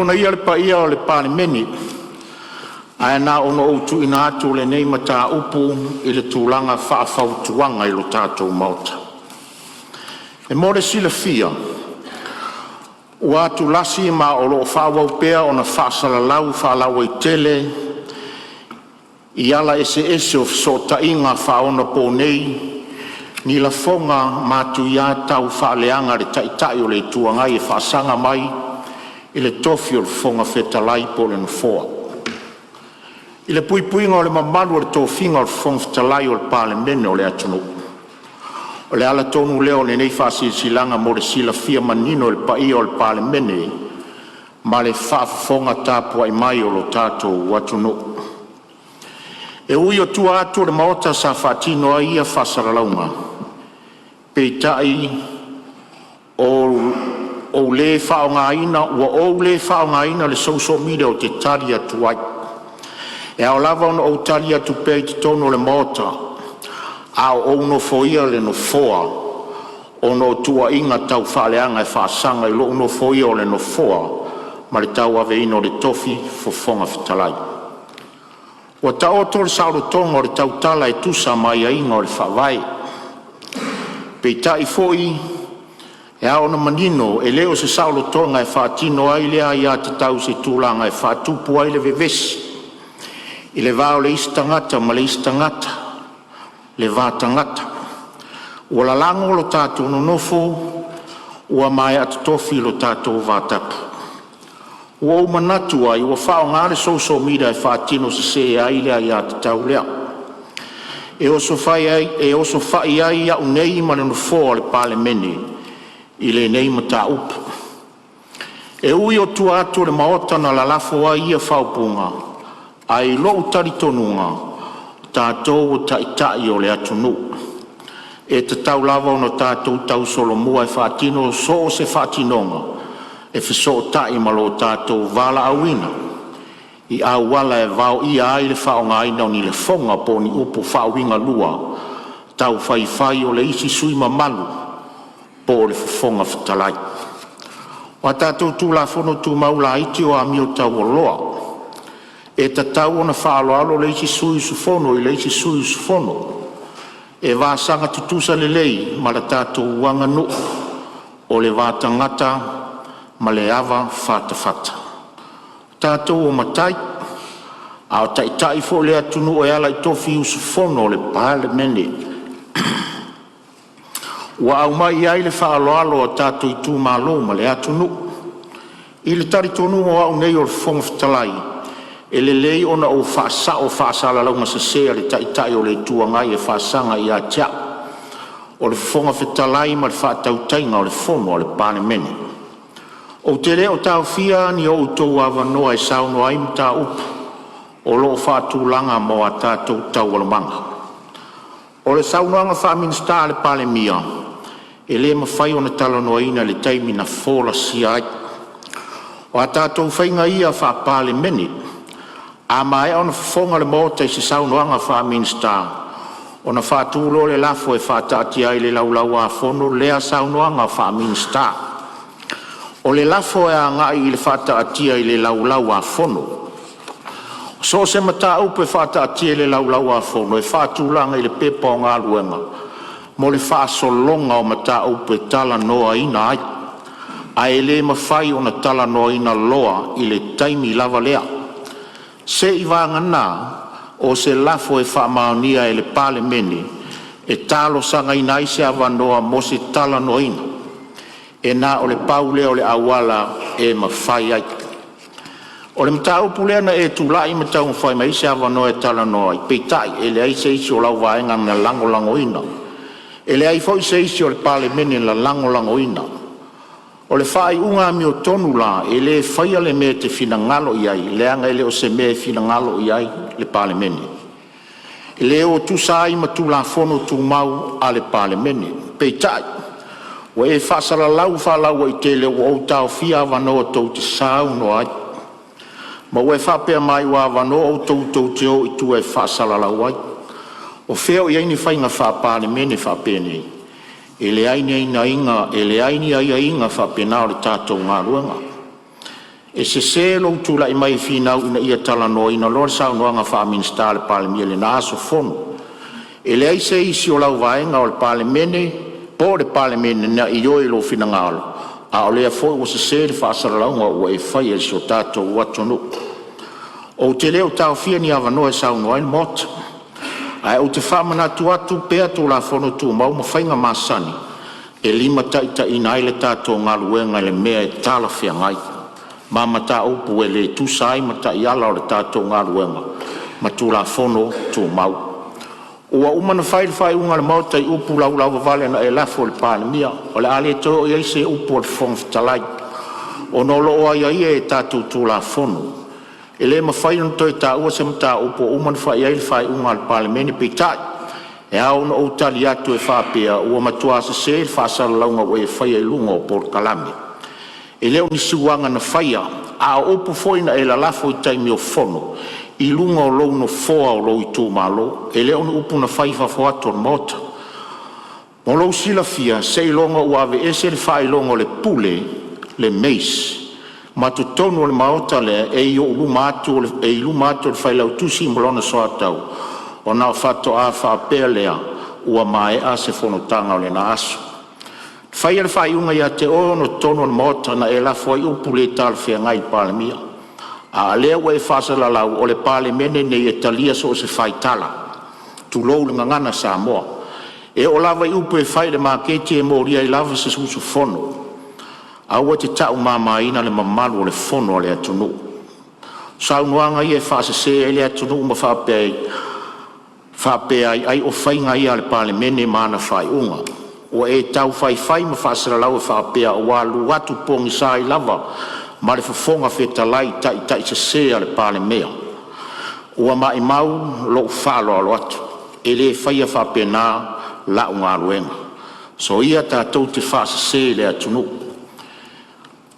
Tulouna ia le paia o le Palemene, ae na ona ou tuuina atu o lenei mataupu i le tulaga faafautuaga i le tatou Maota. E mo le silafia ua atulasi ma o lo o faaauau pea ona faasalalau faalauaitele i ala eseese o fesootaiga faaonaponei ni lafoga matuia taufaaleaga a le Taitai o le Itu Agai e faasaga mai i le tofi o le Fofoga Fetalai po o le Nofoa, i le puipuiga o le mamalu o le tofiga o le Fofoga Fetalai o le Palemene o le atunuu. O le ala tonu lea o lenei faasilasilaga mo le silafia manino e le paia o le Palemene ma le faafofoga tapuai mai a lo tatou atunuu. E ui o tua atu o le Maota sa faatino ai ia faasalalauga, peitai ua ou le faaaogaina le social media ou te tali atu ai. E ao lava ona ou tali atu pea i totonu o le Maota a o ou nofoia le Nofoa ona o tuuaiga taufaaleaga e faasaga i lou nofoia o le Nofoa ma le tauaveina o le tofi Fofoga Fetalai. Ua taoto le saolotoga o le tautala e tusa ma aiaiga o le Faavae. Peitai foi, e ao ona manino, e le o se saolotoga e faatino ai lea aiatatau i se tulaga e faatupu ai le vevesi i le va o le isi tagata ma le isi tagata, le va tagata. Ua lalago lo tatou nonofo ua maea totofi lo tatou vatapu. Ua ou manatu ai ua faaaoga le social media e faatino sese ai le aiatatau lea, e osofai ai au nei ma le Nofoa o le Palemene i lenei mataupu. E ui o tua atu o le Maota na lalafo ai ia faaupuga, ae i lou talitonuga, o tatou o taitai o le atunuu. E tatau lava ona tatou tausolomua e faatino so o se faatinoga e fesootai ma lo tatou valaauina i auala e vaoia ai le faaaogaina o ni lafoga po o ni upu faauigalua taufaifai o le isi sui usufono mamalu po o le Fofoga Fetalai. O a tatou Tulafono Tumau laiti o amio taualoa, e tatau ona faaaloalo le isi sui usufono i le isi sui usufono e vasaga tutusa lelei ma la tatou aganuu o le va tagata ma le avafatafata. O tatou o matai, a o taitai foi o le atunuu e ala i tofi usufono o le Palemene ua aumai i ai le faaaloalo a tatou itumalo ma le atunuu. I le talitonuga o au nei o le Fofoga Fetalai, e lelei ona ou faasao faasalalauga sese a le Taitai o le Itu Agai e faasaga ia te au o le Fofoga Fetalai mo le faatautaiga o le Fono a le Palemene. Ou te le o taofia ni o outou avanoa e saunoa ai i mataupu o lo o faatulaga mo a tatou Taualumaga. O le saunoaga faa-Minisita a le Palemia e le mafai ona talanoaina i le taimi na folasia ai. O a tatou faiga ia faa-Palemene, a maea ona fofoga le Maota i se saunoaga faa-Minisita, ona faatu loa lea o le lafo e faataatia ai i le Laulau-a-Fono lea saunoaga faa-Minisita. O le lafo e agai i le faataatia i le Laulau-a-Fono. So o se mataupu e faataatia i le Laulau-a-Fono e faatulaga i le Pepa o Galuega mo le faasologa o mataupu e talanoaina ai, ae le mafai ona talanoaina loa i le taimi lava lea, seiavagana o se lafo e faamaonia e le Palemene e talosagaina ai se avanoa mo se talanoaina. E na o le pau lea o le auala e mafai ai. O le mataupu lea na e tulai ma taumafai mai ai se avanoa e talanoa ai, peitai e leai se isi o lau vaega na lagolagoina. E leai foi se isi o le Palemene na lagolagoina. O le faaiuga amiotonu la, e le faia le mea e te finagalo i ai leaga e le o se mea e finagalo i ai le Palemene. E le o tusa ai ma Tulafono Tumau a le Palemene. Peitai, ua e faasalalau faalauaitele ua ou taofia avanoa tou te saunoa ai, ma ua e faapea mai ua avanoa outou tou te o i tua e faasalalau ai. O fea o i ai ni faiga faa-Palemene faapenei? E leai ni aiaiga faapena o le tatou galuega. E sese lou tulai mai e finau ina ia talanoaina loa le saunoaga faa-Minisita a le Palemia i lena aso Fono. E leai se isi o lau vaega o le Palemene po o le Palemene na ioe i lou finagalo, a o lea foi ua sese le faasalalauga ua e faia i si o tatou atunuu. Ou te le o taofia ni avanoa e saunoa ai le Maota, ae ou te faamanatu atu pea Tulafono Tumau ma faiga masani e limataitaiina ai le tatou galuega i le mea e talafeagai ma mataupu e le tusa ai ma taiala o le tatou galuega ma Tulafono Tumau. Ua uma ona fai le faaiuga a le Maota i upu laulauvavale na e lafo i le Palemia. O le a le toe oo i ai se upu a le Fofoga Fetalai, ona o lo o aiaia i tatou Tulafono. E le mafai ona toe taua se mataupu ua uma ona fai i ai le faaiuga a le Palemene. Peitai, e ao ona ou tali atu e faapea, ua matua sese le faasalalauga ua e faia i luga o polokalame. E le o ni suaga na faia, a o upu foi na e lalafo i taimi o fono i luga o lou nofoa o lou itumalo. E le o ni upu na fai i fafo atu o le Maota. Mo lou silafia, seiloga ua aveese le faailoga o le pule (mace) mai totonu o le maota lea e i luma atu o le Failautusi ma lona soatau, ona faatoa faapea lea ua maea se fonotaga o lena aso. Na faia le faaiuga ia te oe ona o totonu o le Maota na e lafo ai upu le talafeagai i le Palemia. A o lea ua e faasalalau, o le Palemene lenei e talia so o se faitala, tulou le gagana Samoa. E oo lava i upu e fai i le maketi e molia ai lava se usufono. Aua e te taumamaina le mamalu o le Fono a le atunuu. O saunoaga ia e faasese ai le atunuu ma faapea ai ai o faiga ia a le Palemene ma ana faaiuga. Ua e tau faifai ma faasalalau e faapea ua alu atu pogisa ai lava ma le Fofoga Fetalai i taitaisese a le Palemia. Ua maumau lou faaaloalo atu. E le faia faapena lau galuega. Soia tatou te faasese i le atunuu.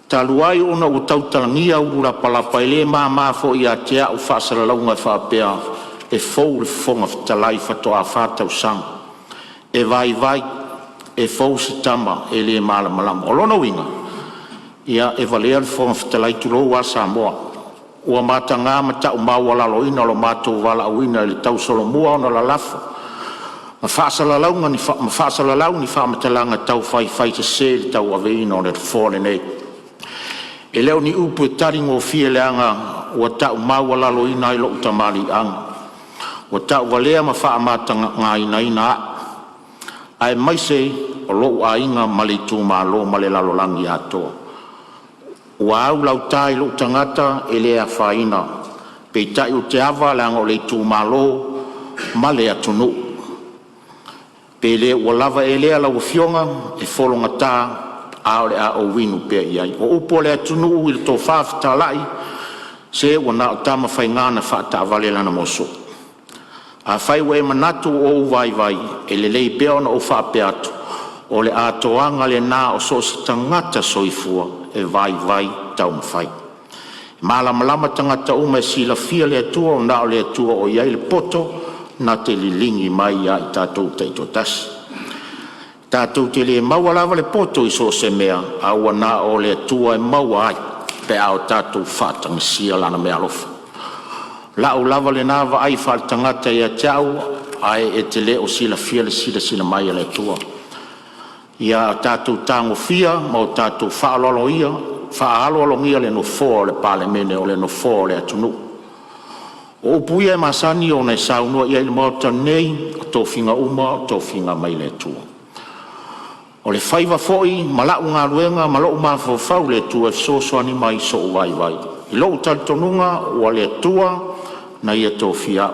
Talu ai ona ua tautalagia ulu lapalapa, e le mama foi ia te au faasalalauga e faapea e fou le Fofoga Fetalai faatoa fa tausaga. E vaivai e fou se tama e le malamalama. O lona uiga, ia e valea le Fofoga Fetalai, tulou lava Samoa. Ua mataga ma taumaualaloina lo matou valaauina i le tausolomua ona lalafo ma faasalalau ni faamatalaga taufaifai sese i le tauaveina o le Nofoa lenei. E le o ni upu e taligofie leaga ua taumaualaloina ai lou tamaliiaga, ua tauvalea ma faamatagataina a'u, aemaise o lou aiga ma le itumalo ma le lalolagi atoa. Ua au lauta i lou tagata e le afaina, peitai ou te ava leaga o le itumalo ma le atunuu. Pe le ua lava ea lea lau Afioga? E fologata, ae o le a ou inu pea i ai. O upu a le atunuu i le tofa fetalai, se ua na o Tamafaiga na faataavale lana moso. Afai ua e manatu ua ou vaivai, e lelei pea ona ou faapea atu, o le atoaga lena o so o se tagata soifua, e vaivai taumafai. E malamalama tagata uma e silafia le Atua, ua na o le Atua o i ai le poto na te liligi mai ia i tatou taitoatasi. Tatou te le maua lava le poto i so o se mea, ae ua na o le Atua e maua ai pe a tatou faatagisia Lana meaalofa. O lau lava lena vaai faaletagata ia te au, ae e te le o silafia le silasila mai a le Atua. Ia tatou tagofia ma o tatou faaaloalogia le Nofoa o le Palemene, o le Nofoa o le atunuu. O upu ia e masani ona e saunoa i ai i le Maota lenei, o tofiga uma o tofiga mai le Atua. O le faiva foi ma lau galuega ma lou mafaufau i le Atua e fesoasoani mai i sou vaivai. I lou talitonuga ua le Atua na Ia tofia a'u,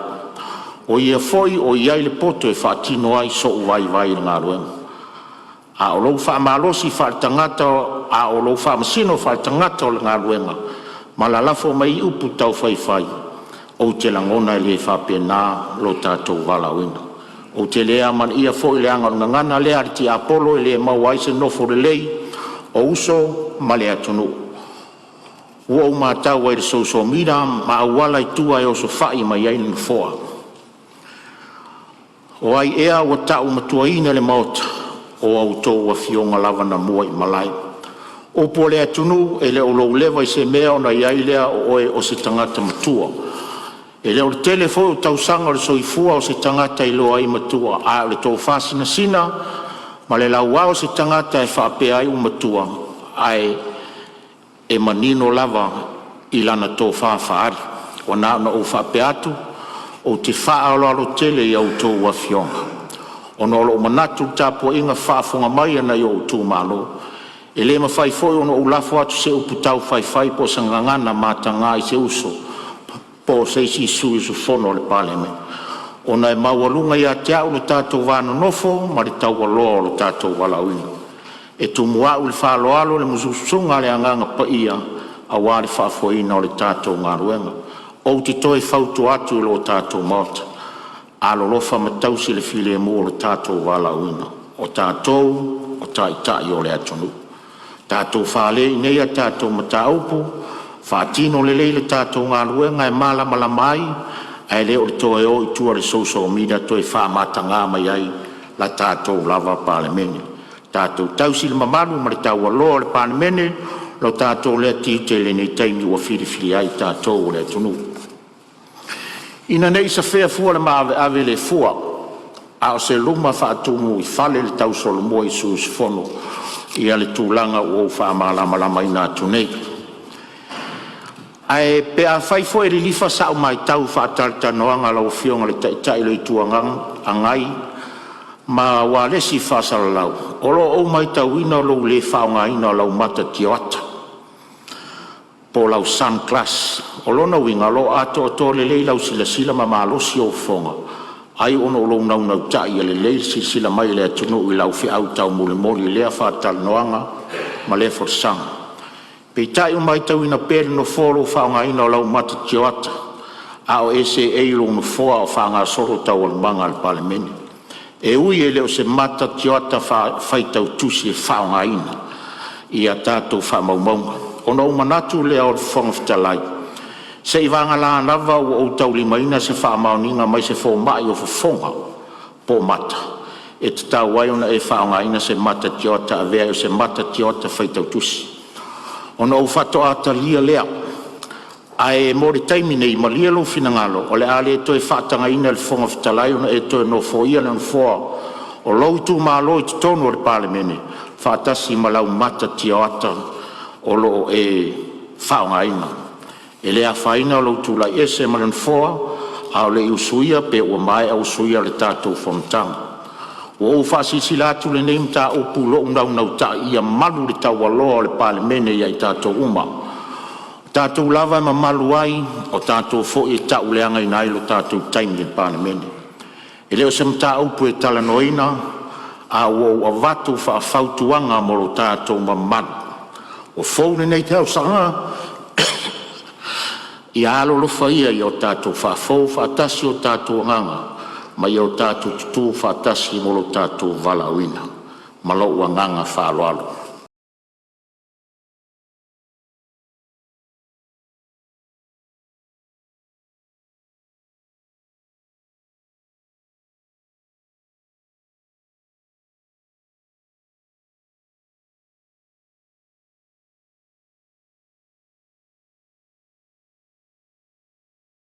o Ia foi ua i ai le poto e faatino ai so'u vaivai i le galuega. A o lou faamasino faaletagata o le galuega ma lalafo mai ai upu taufaifai, ou te lagona e le faapena lo tatou valaauina. Ou te le amanaia foi leaga o le gagana lea a le tiapolo e le maua ai se nofo lelei o uso ma le atunuu. Ua ou matau ai i le social media ma auala i tua e osofai mai ai nofoa. O ai ea ua taumatuaina i le Maota? O a outou afioga lava na muaimalae. Upu a le atunuu, e le o lou leva i se mea ona i ai lea o oe o se tagata matua. E le o le tele foi o tausaga o le soifua o se tagata e iloa ai le matua, a o le tofa sinasina ma le lauao o se tagata e faapea ai ua matua, ae manino lava i lana tofa faali. Ua na ona ou faapea atu, ou te faaaloalo tele i a outou afioga, ona o lou manatu i le tapuaiga faafofoga mai a nai ou itumalo, e le mafai foi ona ou lafo atu se upu taufaifai po o se gagana mataga i se uso po o se isi sui usufono o le Palemene, ona e maualuga ia te au lo tatou va nonofo ma le taualoa o lo tatou valaauina. E tumu au i le faaaloalo le musumusuga a le Agaga Paia aua le faafoeina o le tatou galuega. Ou te toe fautua atu i lo tatou Maota, alolofa ma tausi le filemu o lo tatou valaauina, o tatou o taitai o le atunuu. Tatou fale i inei a tatou mataupu, faatino lelei le tatou galuega e malamalama ai, ae le o le toe o i tua i le social media toe faamataga mai ai la tatou lava Palemene. Tatou tausi le mamalu ma le taualoa o le Palemene, lo tatou lea tiute i lenei taimi ua filifilia ai tatou e le atunuu. Ina ne i safea fua le maaveave le fua, a o se luma faatumuifale le tausolomua i sui usufono ia le tulaga ua ou faamalamalamaina atu nei. Ae pe afai foi e lilifa sau matau i faatalatalanoaga a lau Afioga i le Taitai o le Itu Agai ma ualesi faasalalau, o lo o ou matauina lou le faaaogaina o lau mata tioata po o lau sun glass. O lona uiga o lo o atoatoa lelei lau silasila ma malosi ou fofoga, ai ona o lou naunautai ia lelei le silasila mai a le atunuu i lau feau taumolimoli i lea faatalanoaga ma lea folasaga. Peitai ua matauina pea e le Nofoa lou faaaogaina o lau mata tioata a o e seei i lou nofoa a o faagasolo taualumaga a le Palemene. E ui e le o se mata tioata faitau tusi e faaaogaina i a tatou faamaumauga. Ona ou manatu lea o le Fofoga Fetalai, seiavagana lava ua ou taulimaina se faamaoniga mai se fomai o fofoga po o mata e tatau ai ona e faaaogaina se mata tioata e avea ai o se mata tioata faitau tusi, ona ou faatoa talia lea. Ae mo le taimi nei, malie lou finagalo, o le a le toe faatagaina e le Fofoga Fetalai ona e toe nofoia le nofoa o lou itumalo i totonu o le Palemene faatasi ma lau mata tioata o lo o e faaaogaina. E le afaina lou tulai ese ma le nofoa a o le i usuia pe ua maea usuia le tatou fonotaga. Ua ou faasilasila atu lenei mataupu i lou naunautai ia malu le taualoa o le Palemene ia i tatou uma. O tatou lava e mamalu ai, o tatou foi e tauleagaina ai lo tatou taimi i le Palemene. E le o se mataupu e talanoaina, ae ua ou avatu faafautuaga mo lo tatou mamalu. Ua fou lenei tausaga, ia alolofa ia ia o tatou faafou faatasi o tatou agaga ma ia o tatou tutu faatasi mo lo tatou valaauina. Ma lou agaga faaaloalo.